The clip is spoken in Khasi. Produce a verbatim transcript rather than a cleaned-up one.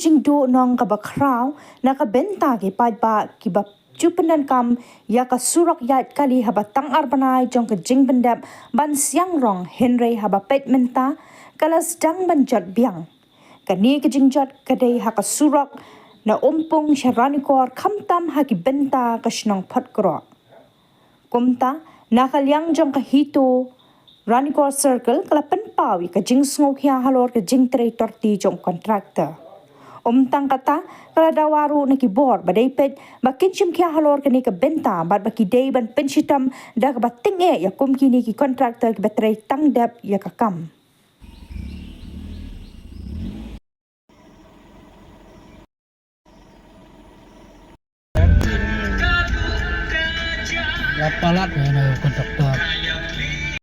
jingduh nong kaba khraw na ka bynta ki paidbah kiba ju pyndonkam ïa ka surok ïaid kali haba tang ar bnai jong ka jingpyndep ban siang rong, hynrei haba peit mynta ka la sdang ban jot biang. Kane ka jingjot ka dei ha ka surok na Umpung sha Ranikor, khamtam ha ki bynta ka shnong Photkroh. Kumta, na ka liang jong ka HITO Ranikor Circle ka la pynpaw ïa ka jingsngewkhia halor ka jingtrei torti jong u contractor. Ym tang kata, ka la dawa ruh na ki bor ba dei peit ba kin shim khia halor kane ka bynta bad ba ki dei ban pynshitom da kaba tyngeh ïa kum kine ki contractor kiba trei tang dep ïa ka kam. La palat na kontraktor